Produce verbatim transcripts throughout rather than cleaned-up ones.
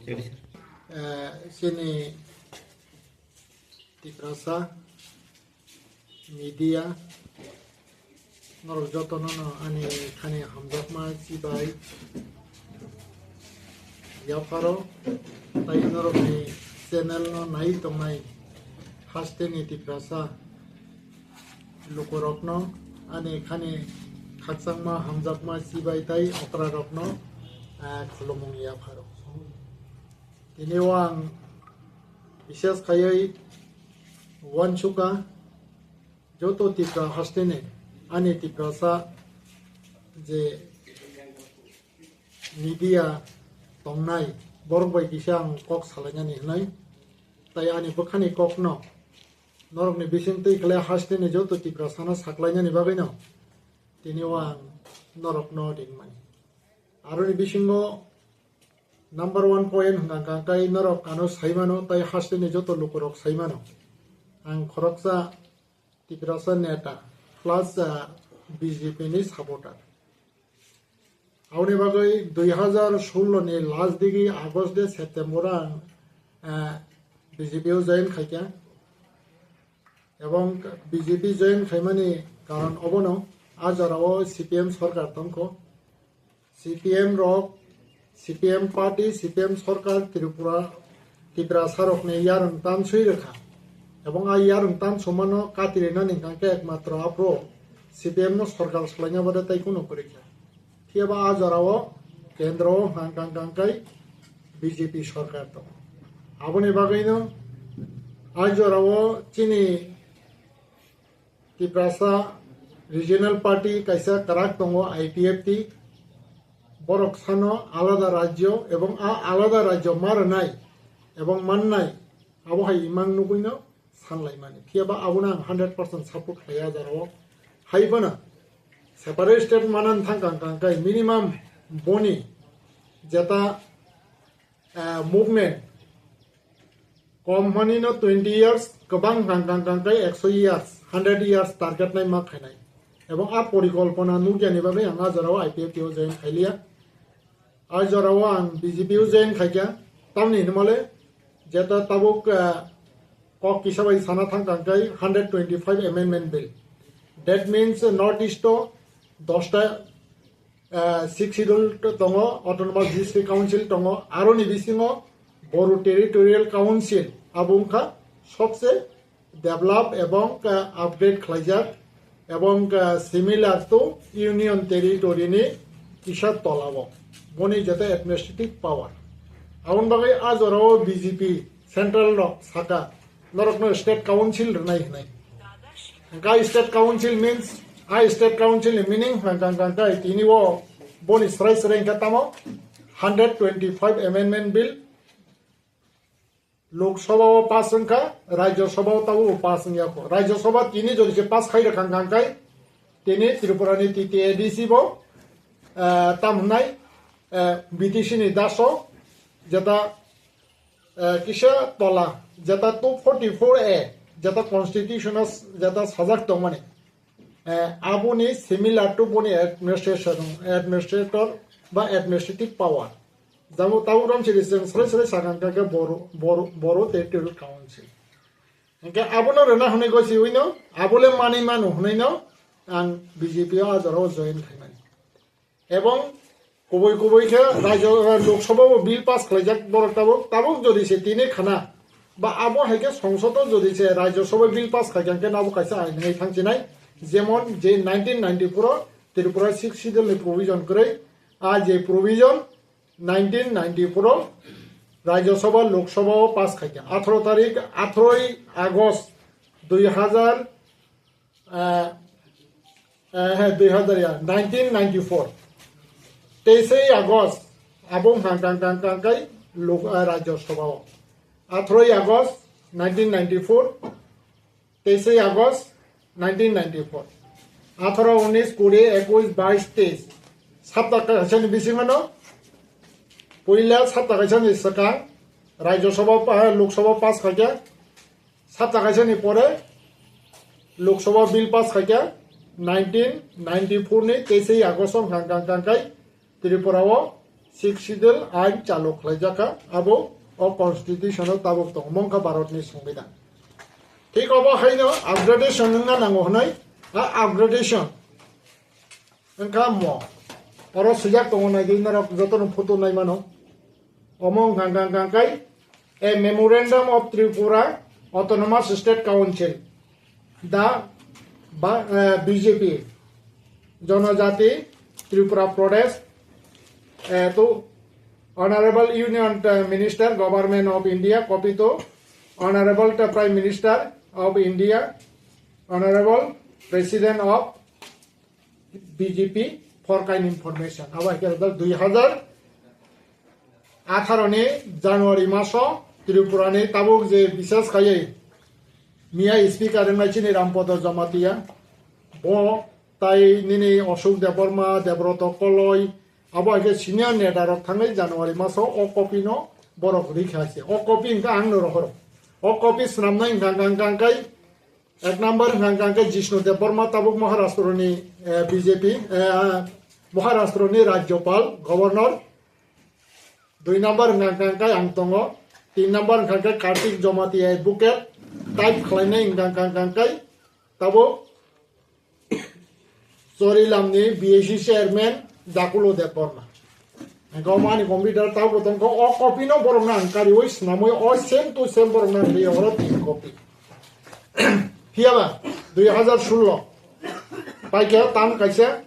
Eh, chini Tiprasa media, norok jotono no ani khani hamjakma chibai yapharo, tai norokni channel no nai tongnai hasteni Tiprasa lukurokno ani khani khakchangma hamjakma chibai tai okrarokno, ah, khulumung yapharo. Tini o ang bises khaiwi uansukha joto Tipra hasteni ani Tiprasa je media tongnai borok bai kisa ang kok salainani hwnwi, tai ani bwkhani kokno norokni bisingtwi khlai hasteni joto Tiprasano saklainani bagwino tini o ang norokno ringmani. Aroni bisingo number one point hwnkha kha kai norok ano saimano tai hasteni joto lukurok saimano. Ang khoroksa Tiprasa neta plus, ah, B J P ni supporter. Aboni bagwi dui hazar sullo ni last digi August de September ang, ah, B J P o join khaikha. Ebong B J P join khaimani karon obono, a jorao C P M sorkar tongkho. C P M rok, C P M party, C P M sorkar Tripura, Tiprasa rokni yarwng tanswi rwkha. Ebong a yarwng tansomano kati rwnani hwnkha khe ekmatro aphuru C P M no sorkar swlaina bade tai kunu kwrwi kha. Phiya ba a jorao kendro hwnkha kang kang kai B J P sorkar tongo. Aboni bagwino a jorao chini Tiprasa Regional Party kaisa kwrak tongo, I P F T. Borok sano alada rajyo ebong a alada rajyo ma rwnai ebong mannai, abo hai imang nugwino sanlaimani. Phiya ba abono ang hundred percent support khlai a jorao. Hai phano separate state manan thang kang kang kai minimum boni jeta, ah, movement kom hwnwi no twenty years, kwbang kang kang kang kai ekso years, hundred years target nai ma khainai. Ebong a porikolpona nukyani bagwi ang a jorao I P F T o join khailiya. A jorao ang B J P o join khaikha. Tamni hinmale jeta tabuk, ah, kok kisa bai sana thang kang kai hundred twenty-five amendment bill. That means, uh, North East o dosta, ah, Sixth Schedule tongo, Autonomous District Council tongo, aroni bisingo Boru Territorial Council, abo wngkha sobse develop ebong, ah, upgrade khlaijak ebong, ah, similar to Union Territory ni kisa tolao boni jeta administrative power. Aboni bagwi a jorao B J P central rok saka norokno state council rwnai hwnwi. Hwnkha state council means, a state council ni meaning hwnkha kang kang kai tini o boni srai srai hwnkha tamo hundred twenty-five amendment bill Lok Sabha o pass wngkha, Rajya Sabha o tabuk pass wngya kho. Rajya Sabha tini jodi se pass khai rwkha kang kai tini Tripura ni T T A D C bo, eh, tam hwnai, eh, B T C ni daso jeta eh, kisa tola, jeta two forty-four A, jeta constitution o s-, jeta sajak tongmani, eh, aboni similar to boni administration, administrator ba administrative power. Jabo tabuk rom siri chwng srai srai sakang kha khe Boru, Boru, Boru Territorial Council. Hingke abono rwna hwnwi gosiwino, abole manwi mano hwnwino ang B J P o a jorao join khaimani. Ebong kubui kubui khe rajyo, eh, Lok Sabha o bill pass khlaijak borok tabuk, tabuk jodi se tini khana ba abo hai khe songsod o jodi se Rajya Sabha bill pass khaikha khe nabo kaisa ain wngwi thangchinai, jemon je nineteen ninety-four o Tripura Sixth Schedule ni provision kwrwi, a je provision nineteen ninety-four o Rajya Sabha Lok Sabha o pass khaikha atharo tarik, atharoi August dui hazar, ah, eh, he, dui hazar ya, nineteen ninety-four. Teisei August, abo hang kang kang kang kai lok, ah, Rajya Sabha o. Atharoi August nineteen ninety-four, teisei August nineteen ninety-four. Atharo, unis, kuri, ekush, bais, teis. Sapta kaisani bisingano, puila sapta kaisani swkang, Rajya Sabha, pa-, Lok Sabha pass khaikha, Sapta kaisani pore Lok Sabha bill pass khaikha nineteen ninety-four ni teisei August o hang kang kang kai Tripura o Sixth Schedule ain chalu khlaijak kha, abo o constitution o tabuk tongo, mongkha Bharat ni Songbidan. Thik obo haino upgradation wngna nango hwnwi, a upgradation wngkha mo. Oro swijak tongo, naidi norok jotono photo naimano. Omo wngkha, wngkha, wngkha kai, a Memorandum of Tripura Autonomous State Council, the ba-, eh, B J P, Janajati Tripura Pradesh, eh, to Honorable Union, eh, Minister, Government of India, copy to Honorable, eh, Prime Minister of India, Honorable President of B J P, for kind information. Abo hai khe dui hazar atharo ni January maso Tripura ni tabuk je bisas khaiwi miya speaker wngnai chini Rampada Jamatia, bo tai nini Ashok Debbarma, Debrata Koloi, abo hai khe senior neta rok thangwi January maso o copy no borok rikha se. O copy hwnkha ang no rohoro. O copy swnamnai hwnkha, hwnkha, hwnkha, hwnkha kai Ek number hwnkha hwnkha khe Jishnu Debbarma, tabuk Maharashtra ni, eh, B J P, eh, Maharashtra ni Rajyapal, Governor. Dui number hwnkha hwnkha khe ang tongo. Tin number hwnkha khe Kartik Jamatia, Advocate. Type khlainai hwnkha hwnkha hwnkha khe tabuk Chorilamni B A C chairman Dakulo Debbarma. Hwnkhe omo ani computer tabuk tongkha, o copy no borok no ang kariwi swnamwi o same to same borok no ang riya oro tin copy. Phiyaba dui hazar sullo paikha tam kaisa,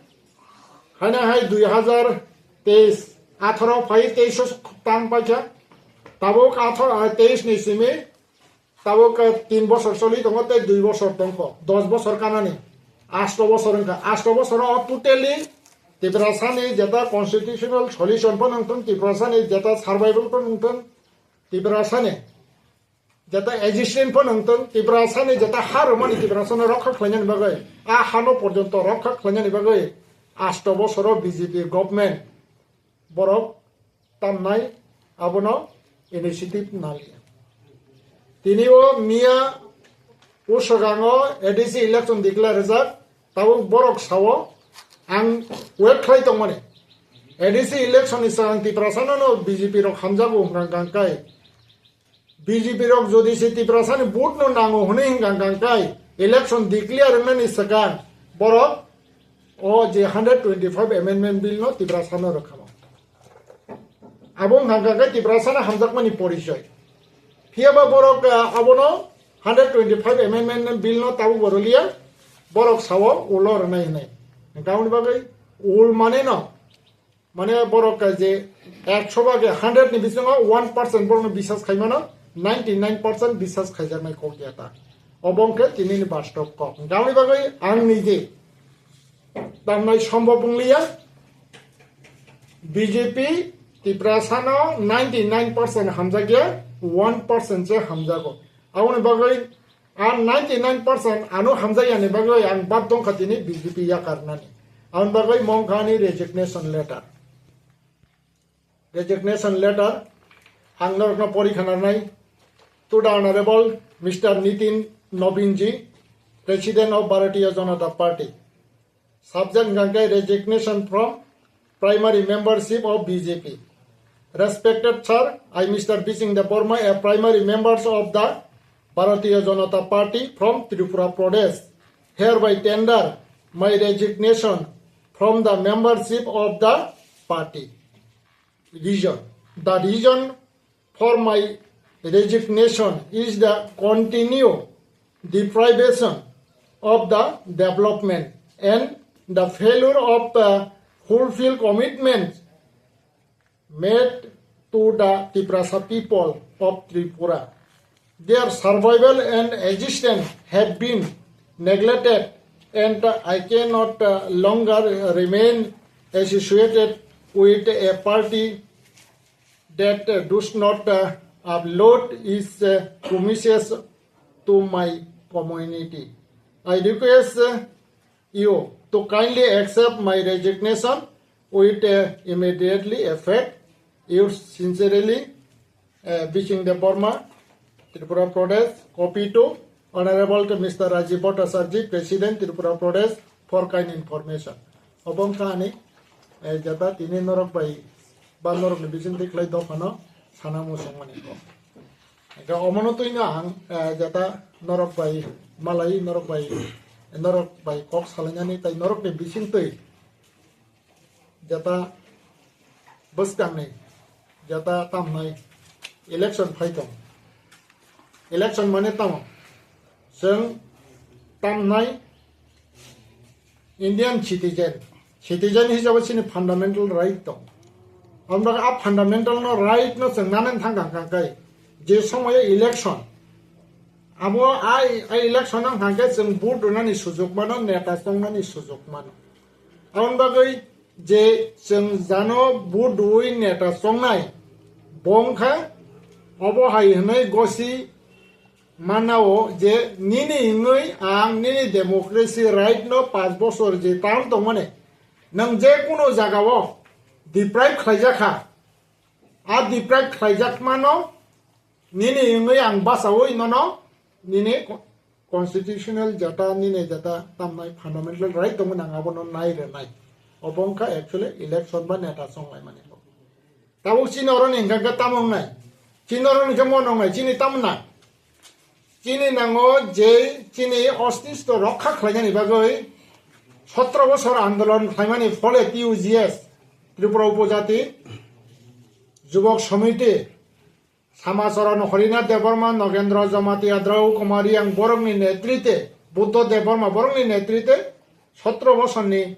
haina hai dui hazar teis, atharo phai teis o tam paikha, tabuk atharo, ah, teis ni simi Tabuk, eh, tin bosor choli tongo tei dui bosor tongkho, dos bosor kanani, asto bosor wngkha. Asto bosoro totally Tiprasani jeta constitutional solution phano wngthung, Tiprasani jeta survival phano wngthung, Tiprasani jeta existence phano wngthung, Tiprasani jeta ha rwmani Tiprasano rokha khlainani bagwi, a hano porjonto rokha khlainani bagwi asto bosoro B J P government borok tamnai abono initiative naliya. Tini o miya o swkango A D C election declare rijak, tabuk borok sao ang wait khlai tongmani. A D C election ni swkang Tiprasano no B J P rok hamjago hwnkha hwnkha kai. B J P rok jodi se Tiprasani vote no nango hwnwi hwnkha hwnkha kai election declare wngnani swkang borok o je hundred twenty-five amendment bill no Tiprasano rwkhamo. Abo wngkha hwnkha khe Tiprasano hamjakmani porichoi. Phiyaba borok, ah, abono hundred twenty-five amendment bill no tabuk bo rwliya, borok sao ulo rwnai hwnwi. Hwnkha aboni bagwi ul mane no, mane borok ka je ekso bage hundred ni bisingo one percent borokno bisas khaimano, ninety nine percent bisas khaijaknai kok ya ta. Obo wngkhe tinini bastob kok. Hwnkha aboni bagwi ang nije tamnai sombhob wngliya. B J P Tiprasano ninety nine percent hamjakya, one percent se hamjago. Aboni bagwi a ninety nine percent ano hamjakyani bagwi ang bad dongkha tini B J P yakarnani. Aboni bagwi mongkha ani resignation letter. Resignation letter ang norokno pori khanarnai. To the Honorable Mister Nitin Nobin ji, President of Bharatiya Janata Party. Subject hwnkha khe resignation from primary membership of B J P. Respected sir, I, Mister Bising Debbarma, a primary member of the Bharatiya Janata Party from Tripura Pradesh, hereby tender my resignation from the membership of the party. Reason. The reason for my resignation is the continued deprivation of the development and the failure of the fulfill commitments made to the Tiprasa people of Tripura. Their survival and existence have been neglected, and I cannot, uh, longer remain associated with a party that, uh, does not, uh, uphold its, uh, promises to my community. I request, uh, you to kindly accept my resignation with, uh, immediately effect. Yours sincerely, uh, Bising Debbarma, Tripura Pradesh. Copy to Honorable to Mister Rajiv Bhattacharjee, President, Tripura Pradesh, for kind information. Obo wngkha ani, eh, jeta tini norok bai ba norokni bisingtwi khlai dophano sana muchungmani kok. Hwnkhe omono twino ang, eh, jeta norok bai malai, norok bai, norok bai kok salainani tei norokni bisingtwi jeta bwskangni jeta tamnai election phai tong. Election mane tamo? Chwng tamnai Indian citizen, citizen hisabe chini fundamental right tong. Amra a fundamental no right no chwng nanan thang kang kang kai. Je somoyo election, abo a, a election ang hangke chwng vote rwnani sujok mano, neta chongnani sujok mano. Aboni bagwi je chwng jano vote rwui neta chongnai, bo wngkha obo hai hwnwi gosi mannao je nini wngwi ang nini democracy right no panch bochor je term tongmani, nwng je kuno jagao deprive khlaijak kha, a deprive khlaijakmano nini wngwi ang bachaui nono nini co-, constitutional jeta, nini jeta tamnai fundamental right tongwi nang abono nai rwnai. Obo wngkha actually election ba neta chonglaimani. Tabuk chini oroni hwnkha khe tamo wngnai? Chini oroni khe mono wngnai, chini tamo na? Chini nango je chini ostitto rokha khlainani bagwi sotro bosor andolon khlaimani phole T U G S, Tripura Upojati Jubok Samiti, Samacharan Harinath Debbarma, Nogendra Jamatia, Drau Kumari ang borokni netrite, Buddha Debbarma borokni netrite sotro bosorni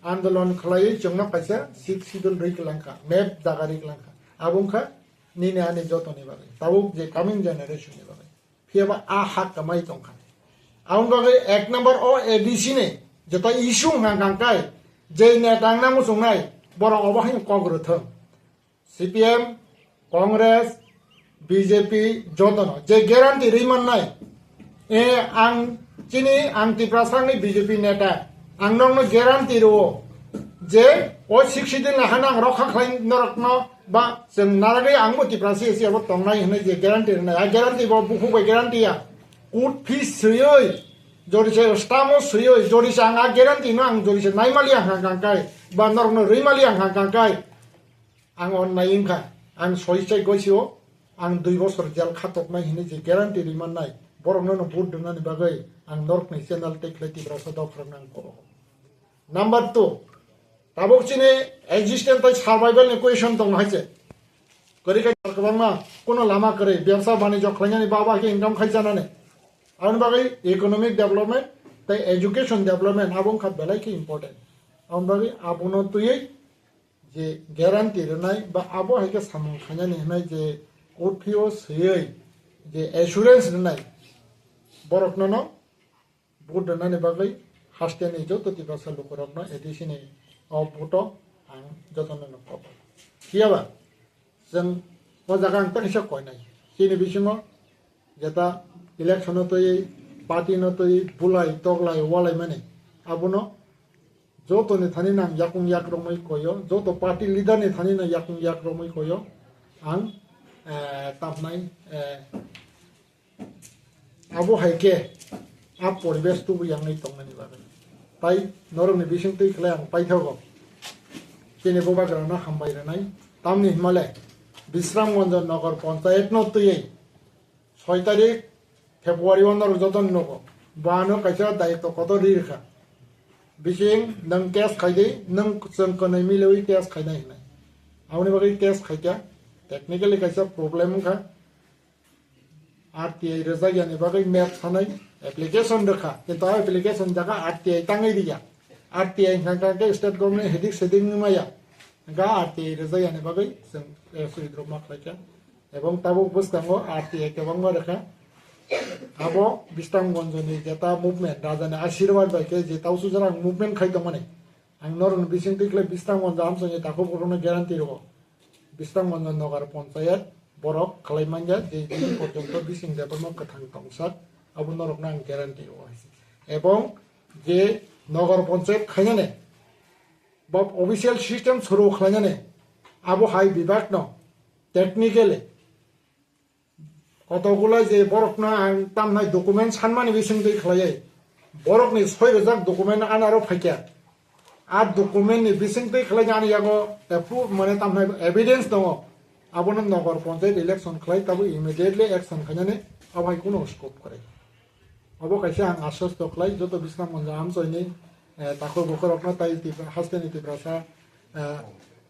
andolon khlaiwi chwngno kaisa sixth schedule rwi kwlangkha, map jaga rwi kwlangkha. Abo wngkha nini ani jotoni bagwi, tabuk je coming generation ni bagwi. Phiyaba a hak kamai tongkha. Aboni bagwi ek number o A D C ni jeta issue wngkha kangkai, je neta wngna muchungnai, borok obo haino kok rwthwng. C P M, Congress, B J P jotono je guarantee rwi mannai, e, ang chini, ang Tiprasani B J P neta, ang nokno guarantee rwo je o sixty din lahano ang rokha khlai norokno ba chwng naragwi angbo Tiprasa esi abo tongnai hwnwi je guarantee rwnai, a guarantee bo bukhuk bai guarantee ya, court fees swiwi, jodi se stamp o swiwi, jodi se ang a guarantee no ang jodi se naimali ang hang kangkai ba norokno rwimali ang hang kangkai. Ang onnai wngkha, ang soi chai goisio, ang dui bosor jel khatoknai hinwi je guarantee rimannai, borokno no vote rwnani bagwi ang norokni channel tei khlai Tiprasa dophra nang koro. Number two, tabuk chini existence tei survival ni question tong hai se. Kwrwi khe kwbangma kuno lama kwrwi, bebsa banijyo khlainani, baba khe income khai chanani. Aboni bagwi economic development tei education development abo wngkha belai khe important. Aboni bagwi abono twiwi je guarantee rwnai ba abo hai khe samung khainani hwnwi je court fee o swiwi je assurance rwnai, borokno no vote rwnani bagwi hasteni joto Tiprasa lukurokno A D C ni o vote o ang jotono no kobo. Phiyaba chwng o jaga ang tei kisa koinai, chini bisingo jeta election o twi, party no twi bulai toklai walai mani, abono joto ni thani nang yakung yak romwi koyo, joto party leader ni thani nang yakung yak romwi koyo. Ang, eh, tamnai, eh, abo hai khe a poribesh tubu yangnai tongnani bagwi. Tai norokni bising twi khlai ang paithogo. Chini bubagrano hambai rwnai. Tamni himale Bisramganj Nagar Panchayat no twiwi soi tarik February o norok jotono nugo. Bo ano kaisa daitw kotor ri rwkha. Bising nwng case khai di, nwng chwng kwnwi milewi case khainai hinwi. Aboni bagwi case khaikha, technically kaisa problem wngkha. R T I rwjak yani bagwi map sanai application rwkha. Kintu a application jaga R T I tangwi riya. R T I hwnkha khe state government hedik sedik wngwi maya. Hwnkha R T I rwjak yani bagwi chwng, eh, withdraw ma khlaikha. Ebong tabuk bwskango R T I kwbangma rwkha. Abo Bisramganj ni jeta movement, Raja ni asirwad bai khe je Tausujarang movement khai tongmani. Ang norokni bising twi khlai Bisramganj amchaini takhuk borokno guarantee rwo. Bisramganj Nagar Panchayat borok khlai manya je bini porjonto bising debama kwthang tongsak, abo norokno ang guarantee rwo hai se. Ebong je Nagar Panchayat khainani ba official system suru khlainani, abo hai bibak no technically kotokgula je borokno ang tamnai document sanmani bising twi khlaiwi, borokni soi rwjak document anaro phaikha. A document ni bisingtwi khlai ani yago approve mane tamnai evidence tongo. Abono Nagar Panchayat election khlai tabo immediately action khainani abo hai kuno scope kwrwi. Abo kaisa ang aswasta khlai joto Bisramganj amchoini, eh, takhuk bukhurokno tai Tipra-, hasteni Tiprasa, eh,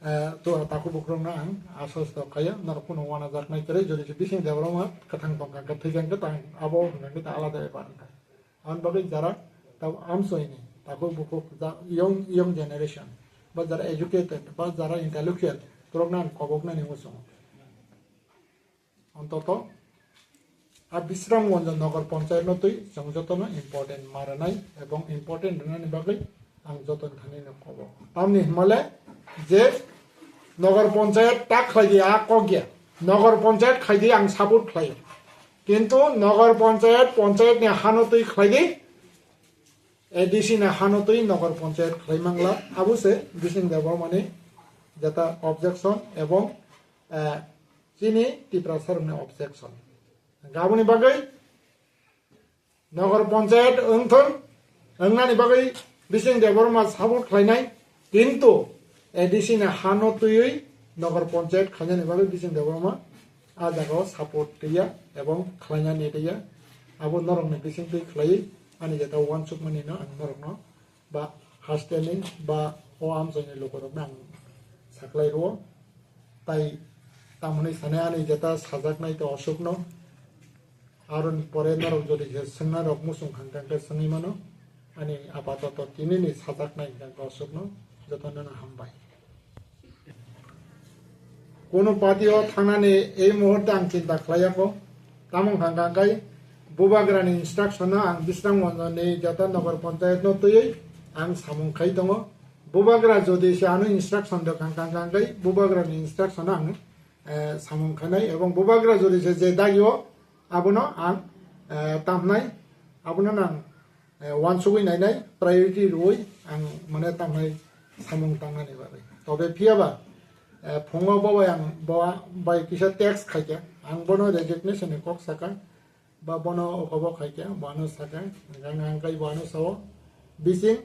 eh, to takhuk bukhurokno ang aswasta khlaiya, norok kuno wanajaknai kwrwi, jodi se bising Debbarma kwthang tongkha, kwthwi khe tang abo hwnkha khe ta alada bepar wngkha. Aboni bagwi jara ta-, amchoini takhuk bukhuk ja-, young, young generation, ba jara educated, ba jara intellectual, borokno ang koboknani muchungo. Ontoto a Bisramganj Nagar Panchayat no twi chwng jotono important ma rwnai ebong important rwnani bagwi ang joto thani no kobo. Tamni hwnmale je Nagar Panchayat ta khlai di a kok ya. Nagar Panchayat khai di ang support khlai. Kintu Nagar Panchayat, Panchayat ni hano twi khlai di, A D C ni hano twi Nagar Panchayat khlai mangla. Abo se Bising Debbarmani jeta objection ebong, eh, chini Tiprasarokni objection. Aboni bagwi Nagar Panchayat wngthon, wngnani bagwi Bising Debbarma support khlainai, kintu A D C ni hano twiwi Nagar Panchayat khainani bagwi Bising Debbarma a jagao support twiya ebong khlainani twiya. Abo norokni bisingtwi khlaiwi ani jeta uansukmani no ang norokno ba hasteni ba o amchaini lukurokno ang saklai rwo. Tai tamoni sanai ani jeta sajaknai tei osukno. Aroni pore norok jodi je swngnai rok muchung kha hwnkhe swngwi mano. Ani apatoto tinini sajaknai hwnkhe osukno jotono no hambai. Kono party o thangnani ei muhurte ang chinta khlaiya kho. Tamo hwnkha hwnkha khe Bubagrani instruction no ang Bisramganj ni jata Nagar Panchayat no twiwi ang samung khai tongo. Bubagra jodi se ano instruction rwkha hwnkha hwnkha khe Bubagrani instruction no ang, eh, samung khainai ebong Bubagra jodi se je dagi o abono ang, eh, tamnai, abono ang, eh, uansugwi nainai, priority rwui ang mane tamnai samung tangnani bagwi. Tobe phiyaba, eh, phungo bo bai ang bo bai kisa text khaikha, ang bono resignation ni kok sakha, ba bono okobo khaikha, bo ano sakha, ang, ang kai bo ano sao, bising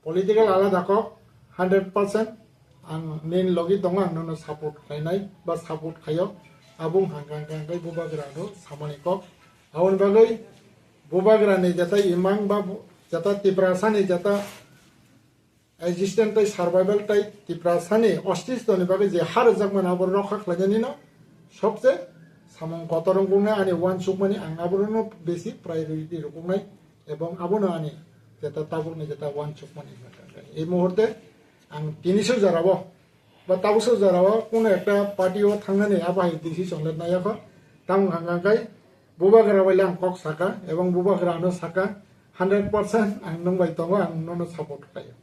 political alada kok, hundred percent ang nini logi tongo, ang nono support khlainai ba support khaio. Abong hangkang kangkai Bubagra no samani kok. Aboni bagwi Bubagra ni jata imang ba bu-, jata Tiprasa ni jata existence tai survival tai Tiprasa ni ostitto ni bagwi je ha rwjakmani abo rokha khlainani no sobse samung kotor wngkuknai ani uansukmani ang abono besi priority rwkuknai. Ebong abono ani jeta tabukni jeta uansukmani hwnka khe. Ei muhurte ang tini suk jorao ba tabuk suk jorao kuno ekta party o thangnani abo hai decision le naiya kho. Tamo hwnka khe Bubagra bai le ang kok saka ebong Bubagra ano saka hundred percent ang nwng bai tongo, ang nono support khlaio.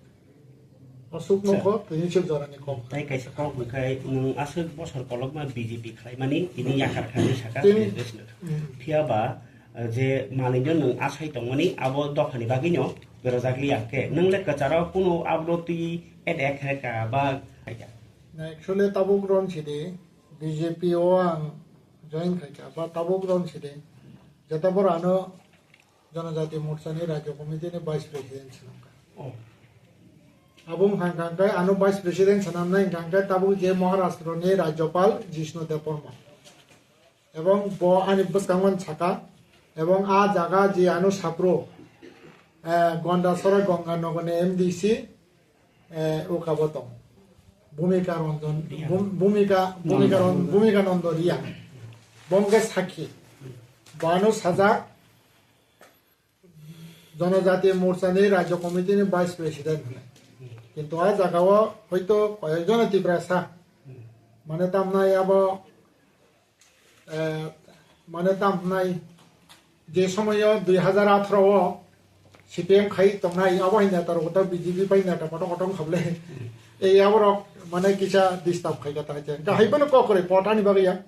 Aswk nokho tini suk jorani kok. Tai kaisa kok hwnkhai nwng aswk bosor kolokma B J P khlaimani tini yakar khainwi saka Tini- president. Mm. Phiya ba, eh, je manwino nwng asai tongmani abo dophani bagwino berajak liya khe. Nwng le kwcharo kuno abro twi attack khe ka ba khaika. Na actually tabuk ron sidi B J P o ang join khaika ba tabuk ron sidi jeta bor ano Janajati Morcha ni Rajya Committee ni Vice President swnamkha. Oh. Abo wngkha hwnkha khe ano Vice President swnamnai hwnkha khe tabuk je Maharashtra ni Rajyapal Jishnu Debbarma. Ebong bo ani bwskango saka, ebong a jaga je ano sapro, eh, Gondasora Ganga Nagar ni M D C, eh, uka bo tong. Bhumika Ranjan, Riya. Bhum-, Bhumika, Bhumika Nando. Ran-, Bhumika Nando Riya. Bo wngkhe sakhi. Bo ano sajak, Janajati Morcha ni Rajya Committee ni Vice President hwnwi. Kintu a jaga o hoito koyekjon Tiprasa. Mane tamnai abo, eh, mane tamnai je somoyo dui hazar atharo o C P M khai tongnai abo hai neta rok ta B J P pai neta kotor kotor khable. Ei abo rok mane kisa disturb khai kata hai. Kahai bono kok kwrwi potani bagwi ya.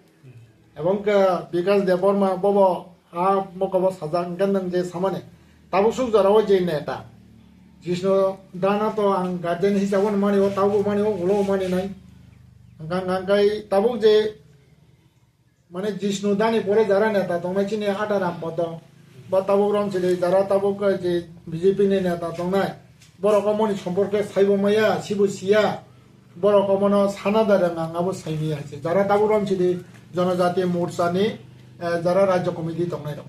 Ebong khe Bikas Debbarma bobo a mokabo sajak hwnkhe nwng je samani. Tabuk suk jorao je neta. Jishnu Dana to ang guardian hisabo mani o, tabuk mani o, ulo mani nai. Hwnkha hwnkha khe tabuk je mane Jishnu Dani pore jara neta tongnai chini Ata Ram Podo. Ba tabuk rom chili jara tabuk je B J P ni neta tongnai. Borok omoni somporke saibo maya, sibo siya. Borok omono sana da rwng ang abo saimaya hai se. Jara tabuk rom sidi Jonojati Morcha ni, eh, jara Rajya Committee tongnai rok.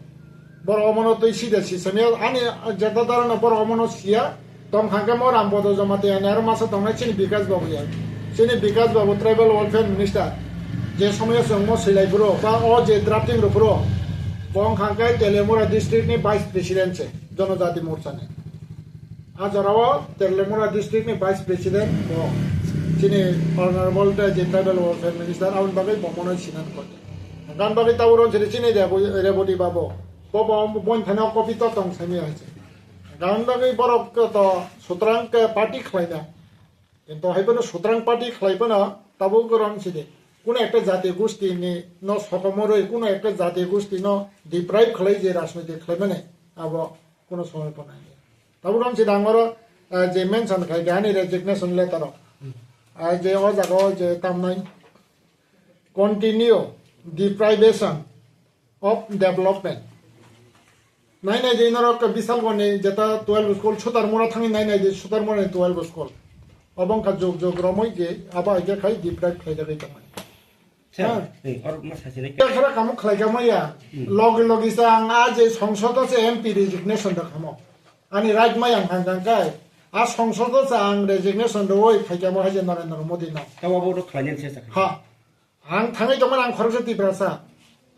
Borok omono twi sida si samya ani jeta darano borok omono siya. Tong hangke mo Ram Bodo Jamatia ni aro masa tongnai chini Bikas Babu ya. Chini Bikas Babu Tribal Welfare Minister. Je somoyo chwng mo silai phuru ba o je drafting rw phuru. Kong hangke Telemura district ni Vice President se Jonojati Morcha ni. A jorao Telemura district ni Vice President bo chini Honorable te je Tribal Welfare Minister aboni bagwi bo mono sinan koi. Gan bagwi tabuk ron sini chini Revo-, Revoti Babu. Bo bo boin thani o copy to tong sami hai se. Gan bagwi borok to sutrang ke party khlaina. Kintu hai bono sutrang party khlai bono tabuk ron sini. Kuno ekta jati gosti ni no sokomoroi, kuno ekta jati gosti no deprive khlai je rajniti khlai mani abo kuno somoy pona. Tabuk rom si dangoro, eh, je mention khai kha ani resignation letter o. Ah, je o jaga o je tamnai continue deprivation of development. Nai nai di norok Bisalgoni jeta twelve school, Sutarmura thangwi nai nai di Sutarmura ni twelve school. Obong kha jog jog romoi je abo aige khai deprive khai jagwi tongmani. Sir, ha. Ni, or ma sasi nai. Khara kamu khlai kha maya. Hmm. Logi logi sa ang a je songsod o se M P resignation da khamo. Ani right maya ang hang hang kai. A songsod o sa ang resignation da oi phai kha mo hai je Narendra Modi no. Tawa bo ro khlai nai se sa. Ha. Ang thangwi tongmani ang khoroksa Tiprasa.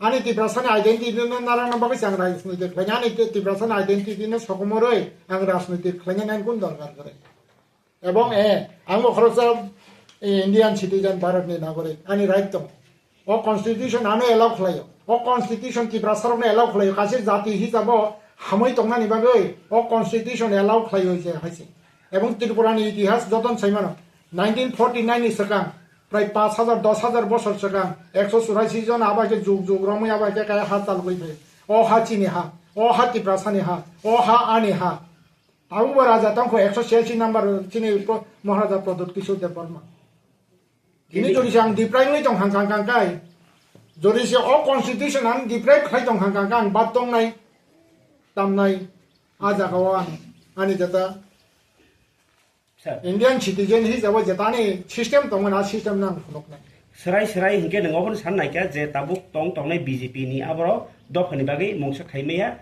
Ani Tiprasani identity no narwkna bagwi se ang rajniti khlainai. Ani Tiprasani identity no sokomorwi ang rajniti khlainani ang kun dorkar kwrwi. Ebong, eh, ang bo khoroksa, eh, Indian citizen, Bharat ni nagorik, ani right tongo. O constitution ano allow khlaio. O constitution Tiprasa rokno allow khlaio. Kaisa jati hisabo hamwi tongnani bagwi o constitution allow khlaio je hai se. Ebong Tripura ni itihas joton saimano, nineteen forty nine ni swkang, prai pash hajar, dos hajar bosor swkang, ekso churashi jon abo hai khe jug jug romwi abo hai khe kaya ha chalogwi phaio. O ha chini ha, o ha Tiprasani ha, o ha ani ha. Abo bo raja tongkho ekso chhiyasi number chini pro-, Maharaja Pradyut Kishore Debbarma. Tini jodi se ang deprive wngwi tong hang kang kang kai. Jodi se o constitution ang deprive khai tong hang kang kang bat tongnai, tamnai, a jaga o ang, ani jeta Sir. Indian citizen hisabo jeta ani system tongmani, a system no ang phunuknai. Serai serai hinkhe nwng obono san naikha je tabuk tong tongnai B J P ni aboro dophani bagwi mungsa khaimaya,